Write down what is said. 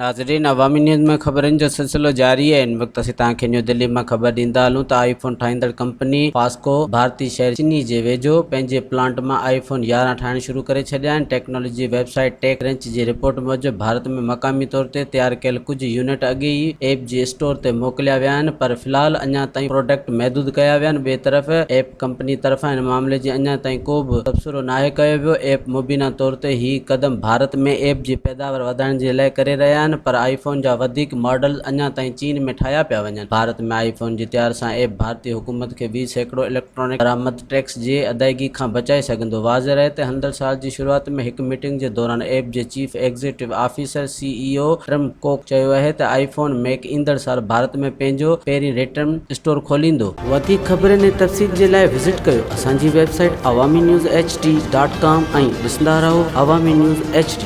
ناظرين عوامي نيوز ۾ خبرن جو سلسلو جاري آهي ان وقت اسين توهان کي نيو دهلي مان خبر ڏيندا هلون ته آئي فون ٺاهيندڙ ڪمپني فاسڪو ڀارتي شهر چني جي ويجهو پنهنجي پلانٽ مان آئي فون 11 ٺاهڻ شروع ڪري ڇڏيا آهن ٽيڪنالاجي ويب سائيٽ ٽيڪ ڪرنچ جي رپورٽ موجب ڀارت ۾ مقامي طور تي تيار ڪيل ڪجهه يونٽ اڳي ئي ايپ جي اسٽور تي موڪليا ويا آهن پر في الحال اڃا تائين پراڊڪٽ محدود ڪيا ويا آهن ٻئي طرف ايپ ڪمپني طرفان ان معاملي جي اڃا تائين ڪو به تبصرو ناهي ڪيو ويو. ايپ مبينا طور تي هي قدم ڀارت ۾ ايپ جي پيداوار وڌائڻ جي لاء ڪري رهيا آهن پر آئي فون جا وڌيڪ ماڊلز اڃا تائين چين ۾ ٺاهيا پيا وڃن. ڀارت ۾ آئي فون جي تيار سان ايپ ڀارتي حڪومت کي 20% اليڪٽرانڪ برآمد ٽيڪس جي ادائيگي کان بچائي سگهندو. واضح رهي ته هلندڙ سال جي شروعات ۾ هڪ ميٽنگ جي دوران ايپ جي chief executive officer, C E O, Tim Cook چيو اهي ته آئي فون ميڪ ايندڙ سال ڀارت ۾ پنهنجو پهرين ريٽرن اسٽور کوليندو. وڌيڪ خبرن ۽ تفصيل جي لاء وزٽ ڪيو اسان جي website Awami news H D dot com ۽ ڏسندا رهو عوامي نيوز ايڇ ڊي.